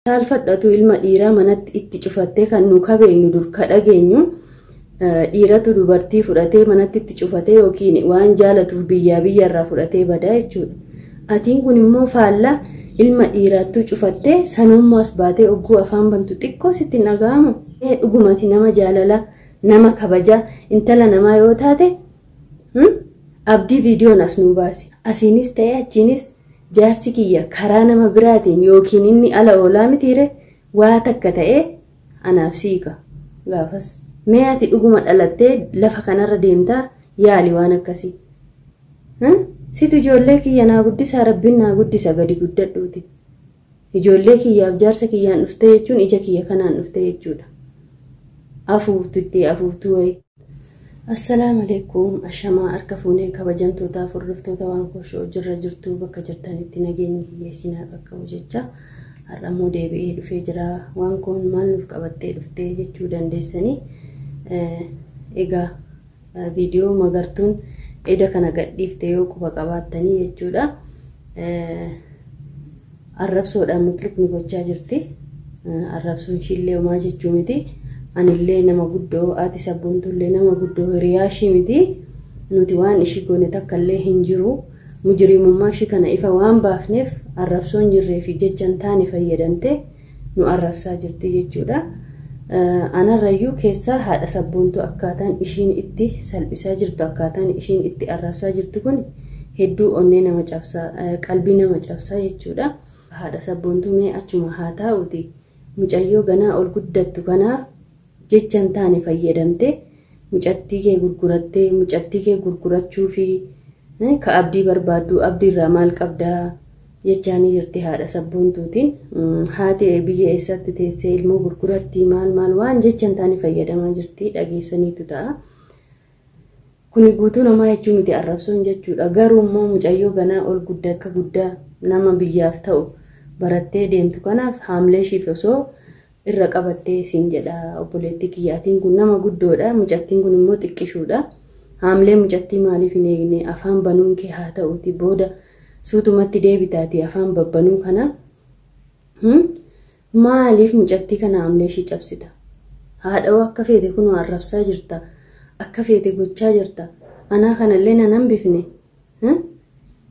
Saalfadhatu ilma dhiiraa manatti itti cufattee kan nu kabeenyu dur ka dhageenyu dhiiratu dubartii fudhatee manatti itti cufatee yookiin waan jaalatuuf biyyaa biyyarraa fudhatee badaa jechuudha. Atiin kun immoo faallaa ilma dhiiraattuu cufattee sanummaa as baatee ogguu afaan bantu xiqqoo sitti hin dhaga'amu. Dhugumati nama jaalalaa, nama kabajaa, intala namaa yoo taate abdii viidiyoon as nuu baasi. Asiinis ta'e achiinis jaarsi kiyya karaa nama biraatiin yookiin inni ala oolaa mitiire waa takka ta'ee anaaf siika gaafas. Mee ati dhuguma dhalattee lafa kanarra deemtaa yaali waan akkasii. Situ ijoollee kiyya naa guddisaa, rabbiin naa guddisa gadi guddadhuuti. Ijoollee kiyyaaf jaarsa kiyyaan dhuftee jechuun ija kiyya kanaan dhuftee jechuudha. Afuuftu itti afuuftu wayii. Assalaamu alaikum, ashamaa harka fuunee kabajamtootaaf hordoftoota waan koshoo jirra jirtu bakka jirtanitti nageenyi kiyya isin haa qaqqabu jecha har'ammoo deebi'ee dhufee jira. Waan kun maal nuuf qabattee dhuftee jechuu dandeessanii. Egaa viidiyoo magartuun eda kana gadhiifte yoo quba qabaattanii jechuudha. Arrabsoodhaan mutluqni gochaa jirti. Arrabsoon ishiillee homaa jechuu miti. Anillee nama guddoo, haati sabboontullee nama guddoo, hiriyaa ishii miti. Nuti waan ishii goone takka illee hin jiru. Mujiriimummaa ishii kana ifa waan baafneef arrabsoon jirree fi jecha hin taane fayyadamte nu arrabsaa jirti jechuudha. Anarrayyuu keessaa haadha sabboontuu akkaataan ishiin itti salphisaa jirtu, akkaataan ishiin itti arrabsaa jirtu kun hedduu onnee nama cabsaa, qalbii nama cabsaa jechuudha. Haadha sabboontuu mee achuma haa taa'uti, mucayyoo ganaa ol guddattu kanaaf jecha hin taane fayyadamte mucattii kee gurgurattee, mucattii kee gurgurachuu fi ka abdii barbaaddu abdiirraa maal qabdaa jechaanii jirti haadha sabboontuutiin. Haati biyya eessatti teessee ilmoo gurguratti maal maal waan jecha hin taane fayyadamaa jirti, dhageessaniitu ta'a. Kuni guutuu namaa jechuu miti arrabsoon jechuudha. Garuu immoo mucayyoo ganaa ol guddaa akka guddaa nama biyyaaf ta'u barattee deemtu kanaaf haamlee ishiif osoo irra qabattee siin jedha obboleettii kiyyaatiin. Kun nama guddoodha, mucattiin kun immoo xiqqishuudha. Haamlee mucattii maaliif hin eegne? Afaan banuun kee haa ta'uti, booda suutumatti deebitaati afaan babbanuu kana. Maaliif mucattii kana haamlee ishii cabsita? Haadhawoo akka feete kunoo arrabsaa jirta, akka feete gochaa jirta. Anaa kanallee nan hambifne.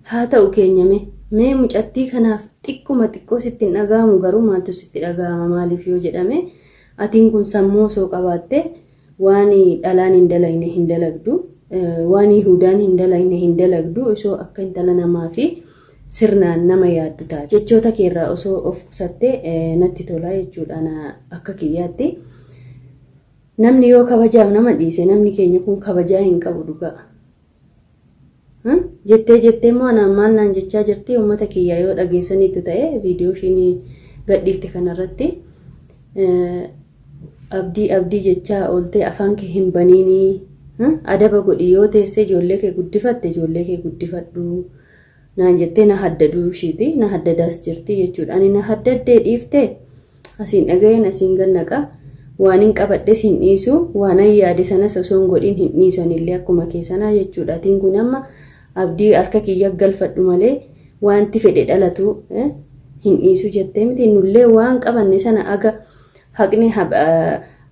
Haa ta'u keenyame mee mucattii kanaaf xiqquma xiqqoo sitti hin dhaga'amu? Garuu maaltu sitti dhaga'ama? Maaliif yoo jedhame, atiin kun sammuu osoo qabaatte waan dhalaan hin dalagne hin dalagdu, waan Yihudaan hin dalagne hin dalagdu. Osoo akka intala namaa fi sirnaan nama yaaddu taate jechoota keerraa osoo of qusattee natti tola jechuudha akka kiyyaatti. Namni yoo kabajaaf nama dhiise, namni keenya kun kabajaa hin qabu dhugaa. Jettee jettee immoo anaan maal naan jechaa jirti? Uummata kiyyaa yoo dhageessaniitu ta'e viidiyoo ishiin gadhiifte kanarratti abdii abdii jechaa ooltee afaan kee hin baniinii, adaba godhi, yoo teessee ijoollee kee guddifatte ijoollee kee guddifadhu naan jettee na haddaduu ishiiti, na haddadaas jirti jechuudha. Ani na haddaddee dhiiftee asiin dhaga'een asiin gannaqa. Waan hin qabadhes hin dhiisu, waan an yaade sanas osoo hin godhin hin dhiisu anillee akkuma keessanaa jechuudha. Atiin kun amma abdii harka kiyya galfadhu malee wanti fedhe dhalatu hin dhiisu jettee miti. Nullee waan qabanne sana aga haqni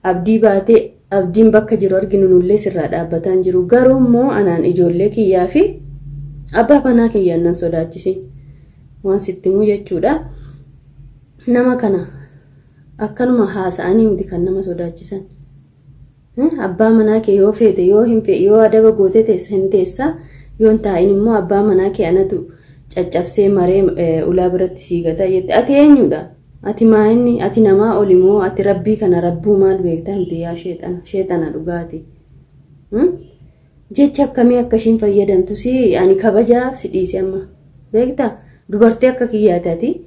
abdii baatee abdiin bakka jiru arginu nullee sirraa dhaabbataan jiru. Garuu immoo anaan ijoollee kiyyaa fi abbaa manaa kiyyaan nan sodaachisin waan sitti himu jechuudha. Nama kana akkanuma haasa'anii miti kan nama sodaachisan. Abbaa manaa kee yoo feete, yoo hin feete, yoo adaba gootee teessa hin teessa, yoo hin taa'in immoo abbaa manaa kee anatu caccabsee maree ulaa biratti sii gata jette. Ati eenyudha? Ati maa inni? Ati namaa oli moo ati rabbii kana rabbuu maal beektaa miti? Yaa sheexana, sheexana dhugaati. Jecha akkamii akka ishiin fayyadamtu si ani kabajaaf si dhiise amma. Beektaa? Dubartii akka kiyyaati ati.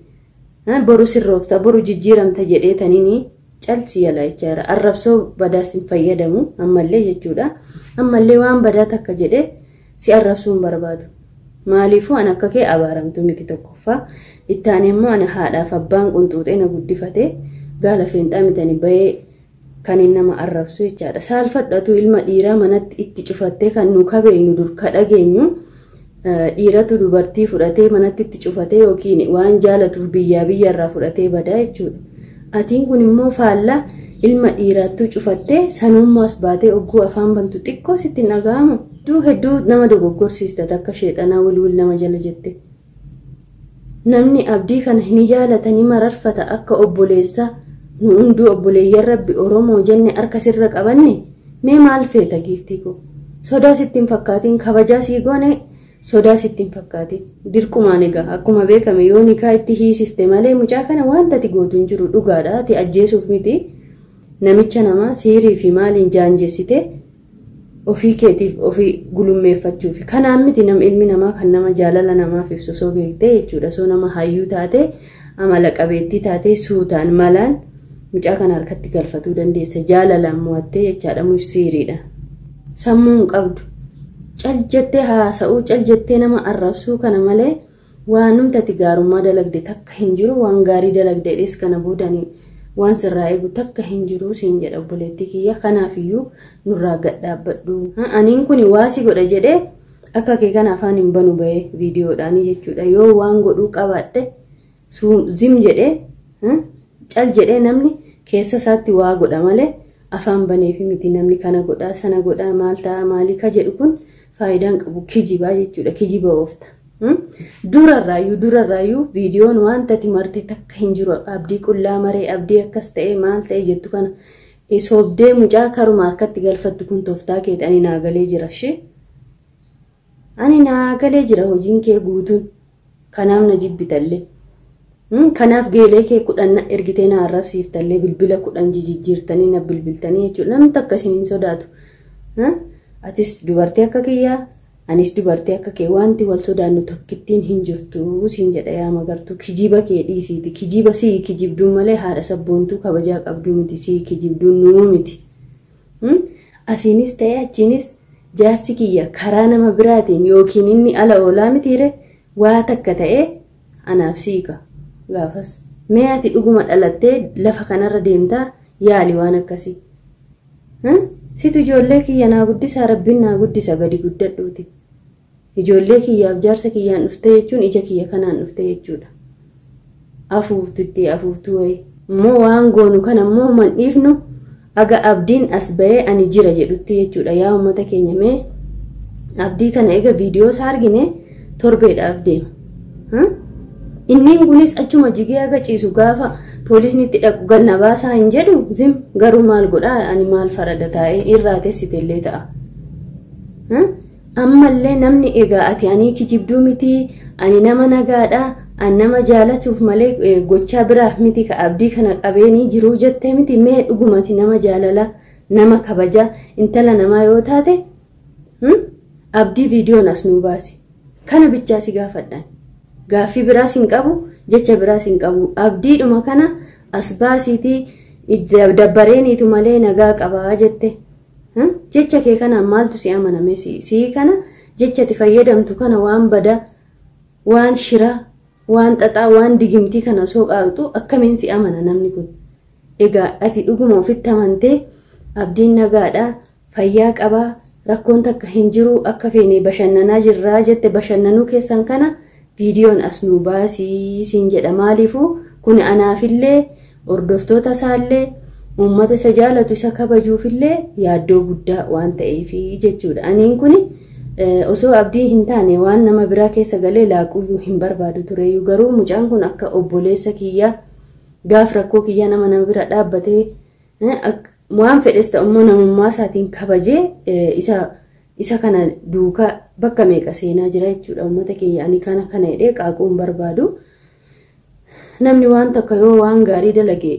Boru sirroofta, boru jijjiiramta jedhee taniini calsi yala jechaadha. Arrabsoo badaas hin fayyadamu ammallee jechuudha. Ammallee waan badaa takka jedhee si arrabsuu hin barbaadu. Maaliifuu ani akka kee abaaramtu miti tokkoffaa. Itti immoo ani haadhaaf abbaan qunxuuxee na guddifate gaala feenxaa mitani bahee kan inni nama arrabsu jechaadha. Saalfadhatu ilma dhiiraa manatti itti cufattee kan nu kabeenyu dur ka dhageenyu Dhiiratu dubartii fudhatee manatti itti cufatee yookiin waan jaalatuuf biyyaa biyyarraa fudhatee badaa jechuudha. Atiin kun immoo faallaa ilma dhiiraattuu cufattee sanummaa as baatee ogguu afaan bantu xiqqoo sitti hin dhaga'amu. Hedduu hedduu nama dogoggorsiista takka sheexanaa wilwil nama jala jette. Namni abdii kana ni jaalatanii mararfata akka obboleessaa nu hunduu obboleeyyan rabbi Oromoo jenne harka sirra qabanne mee maal feeta giiftii koo? Sodaa sitti hin fakkaatiin kabajaa sii goone sodaa sitti hin fakkaatiin. Dirqumaan egaa akkuma beekame yoo nikaa itti hiisifte malee mucaa kana wanta ati gootu hin jiru dhugaadha ati ajjeesuuf miti namicha namaa siirii fi maaliin jaanjessite ofii keetiif ofii gulummeeffachuuf kanaan miti nam ilmi namaa kan nama jaalala namaaf ibsu osoo beektee jechuudha osoo nama hayyuu taate amala qabeettii taate suutaan malaan mucaa kana harkatti galfatuu dandeessa jaalalaan mo'attee jechaadha mush siiriidha. Sammuu hin qabdu cal jettee haasa'uu cal jettee nama arrabsuu kana malee waanumti ati gaarummaa dalagde takka hin jiru waan gaarii dalagde dhees kana boodanii waan sirraa eegu takka hin jiru siin jedha obboleettii kiyya kanaafiyyuu nurraa gad dhaabbadhu. Aniin kun waasi godha jedhee akka kee kana afaan hin banu bahee viidiyoodhaanii jechuudha yoo waan godhuu qabaadhe zim jedhee cal jedhee namni keessa isaatti waa godha malee afaan baneefi miti namni kana godhaa sana godhaa maal ta'a maalii ka jedhu kun faayidaan qabu kijibaa jechuudha kijiba oofta. Durarraayyuu viidiyoon wanta ati marte takka hin jiru abdii qullaa maree abdii akkas ta'e maal ta'e jettu kana soobdee mucaa karuma harkatti galfattu kun tooftaa keeti ani naa galee jira ishee. Ani naa galee jira hojiin kee guutuun kanaaf na jibbitallee. Kanaaf geelee kee 10 na ergitee na arrabsiiftallee bilbila 10 jijjiirtanii na bilbiltanii jechuudha namni takka isin hin sodaatu. Atis dubartii akka kiyyaa anis dubartii akka kee wanti wal sodaannu tokkittiin hin jirtu siin jedha yaa magartuu kijiba kee dhiisiiti kijiba sii kijibduun malee haadha sabboontuu kabajaa qabduu miti sii kijibduun nuu miti. Asiinis ta'e achiinis jaarsi kiyya karaa nama biraatiin yookiin inni ala oolaa mitiire waa takka ta'e anaaf siika gaafas mee ati dhuguma dhalattee lafa kanarra deemtaa yaali waan akkasii. Situ ijoollee kiyya naa guddisaa rabbiin naa guddisa gadi guddadhuuti. Ijoollee kiyyaaf jaarsa kiyyaan dhuftee jechuun ija kiyya kanaan dhuftee jechuudha. Afuuftutti afuuftuu wayi. Immoo waan goonu kana immoo man dhiifnu aga abdiin as bahee ani jira jedhutti jechuudha. Yaa uummata keenya mee abdii kana eega viidiyoo isaa argine torbeedhaaf deema. Inni kunis achuma jigee aga ciisu gaafa poolisni itti dhaqu ganna baasaa hin jedhu zim garuu maal godhaa ani maal farada taa'ee irraa teessitellee ta'a. Ammallee namni egaa ati ani kijibduu miti ani nama nagaadha ani nama jaalatuuf malee gochaa biraaf miti ka abdii kana qabeenii jiruu jettee miti mee dhugumati nama jaalala nama kabaja intala namaa yoo taate abdii viidiyoon as nuu baasi kana bichaa si gaafadhaan. Gaaffii biraas hin qabu jecha biraas hin qabu abdiidhuma kana as baasiitii dabbareeniitu malee nagaa qabaa jette. Jecha kee kanaan maaltu si amaname sii kana jecha ati fayyadamtu kana waan badaa waan shiraa waan xaxaa waan digimtii kana osoo qaaqxu akkamiin si amana namni kun. Egaa ati dhuguma ofitti amantee abdiin nagaadhaa fayyaa qabaa rakkoon takka hin jiru akka feene bashannanaa jirraa jette bashannanuu keessan kana viidiyoon as nu baasii siin jedha maaliifuu kun anaafillee hordoftoota isaallee uummata isa jaalatu isa kabajuufillee yaaddoo guddaa waan ta'eefi jechuudha. Aniin kun osoo abdii hin taane waan nama biraa keessa galee laaquyyuu hin barbaadu tureyyuu garuu mucaan kun akka obboleessa kiyyaa gaaf rakkoo kiyyaa nama nama bira dhaabbatee waan fedhes ta'u immoo namummaa isaatiin kabajee isa kana duukaa bakka meeqa seenaa jira jechuudha. Uummata keenya ani kana kana jedhee qaaquu hin barbaadu. Namni waan takka yoo waan gaarii dalage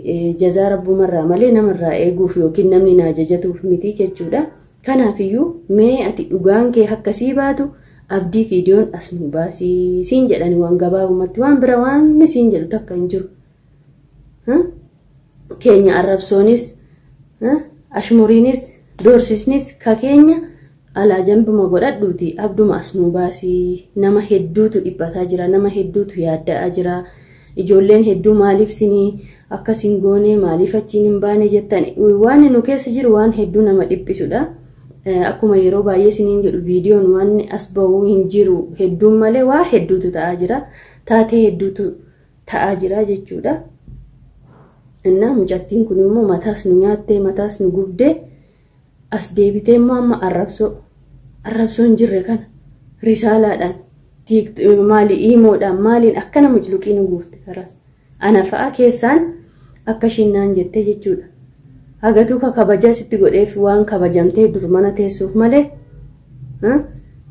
jazaa rabbumarraa malee namarraa eeguuf yookiin namni naa jajatuuf miti jechuudha. Kanaafiyyuu mee ati dhugaan kee akkasii baatu abdii viidiyoon as nu baasii siin jedhani waan gabaabumatti waan bira waan siin jedhu takka hin jiru. Keenya arrabsoonis ashmuriinis doorsisnis ka keenya alaa jambuma godhadhuuti abduma as nu baasii nama hedduutu dhiphataa jira nama hedduutu yaadda'aa jira. Ijoolleen hedduu maaliif sinii akkas hin goone maaliif achiin hin baane jettan waan nu keessa jiru waan hedduu nama dhiphisudha. Akkuma yeroo baay'ee isiniin jedhu viidiyoon waan as ba'uu hin jiru hedduun malee waa hedduutu ta'aa jira. Taatee hedduutu ta'aa jira jechuudha. Innaa mucattiin kun immoo mataas nu nyaattee mataas nu gubdee as deebitee immoo amma arrabsoo hin jirre kana risaalaadhaan maali iimoodhaan maaliin akkana mucluqii nu guurte karaas. Ana fa'a keessaan akka ishiin naan jettee jechuudha. Hagatuu ka kabajaa sitti godheef waan kabajamtee dur mana teessuuf malee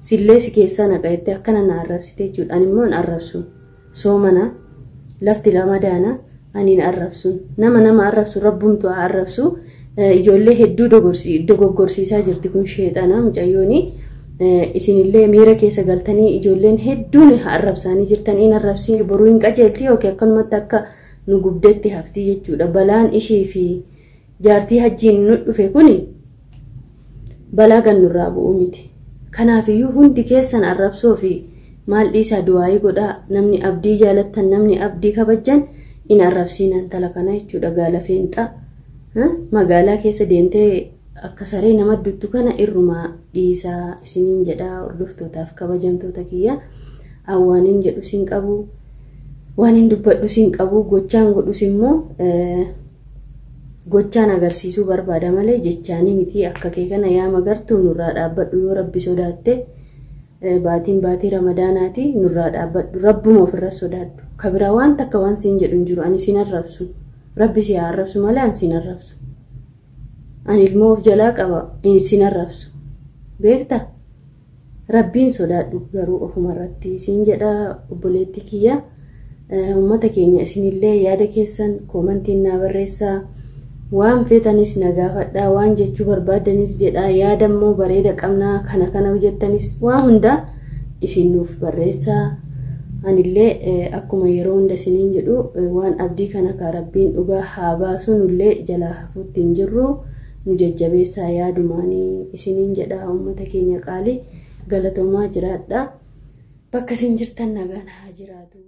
sillee si keessaa naqa jettee akkana na arrabsite jechuudha. Ani immoo hin arrabsuun soomana lafti ramadaana ani hin arrabsuun nama arrabsu rabbumtu haa arrabsu. Ijoollee hedduu dogoggorsiisaa jirti kun sheexana mucayyooni. Isinillee miira keessa galtanii ijoolleen hedduun arrabsaanii jirtan hin arrabsiin boruu hin qajeelti yookiin akkanumatti akka nu gubdetti hafti jechuudha. Balaan ishii fi jaartii hajjiin nu dhufe kuni balaa gannurraa bu'uu miti. Kanaafiyyuu hundi keessan arrabsoo fi maal dhiisaa du'aayii godhaa namni abdii jaalattan namni abdii kabajjan hin arrabsiin intala kana jechuudha. Gaala feenxaa magaalaa keessa deemtee akka saree nama duttu kana irrumaa dhiisaa isiniin jedhaa hordoftootaaf kabajamtoota kiyya. Waan jedhu siin qabu waan hin dubbadhu siin qabu gochaan godhus immoo gochaan agarsiisuu barbaada malee jechaanii miti. Akka kee kana yaa magartuu nurraa dhaabbadhu yoo rabbi sodaatte baatiin baatii ramadaanaati nurraa dhaabbadhu rabbuma ofirra sodaadhu. Kabiraa waan takka waan siin jedhu hin jiru ani siin arrabsu rabbi si haa arrabsu malee ani siin arrabsu. Ani ilmoo of jalaa qaba siin arrabsu beekta rabbiin sodaadhu garuu ofumarratti siin jedha obboleetti kiyya. Uummata keenya isinillee yaada keessan koomantiin naa barreessaa waan feetanis na gaafadhaa waan jechuu barbaadanis jedhaa yaada immoo bareeda qabnaa kana kana jettanis waa hundaa isin nuuf barreessaa. Anillee akkuma yeroo hunda isiniin jedhu waan abdii kana ka rabbiin dhugaa haa baasu nullee jalaa hafuutti hin jirru nu jajjabeessaa yaadumaanii isiniin jedha. Uummata keenya qaalii galatoomaa jiraadha. Bakka isin jirtan nagaan haa jiraatu.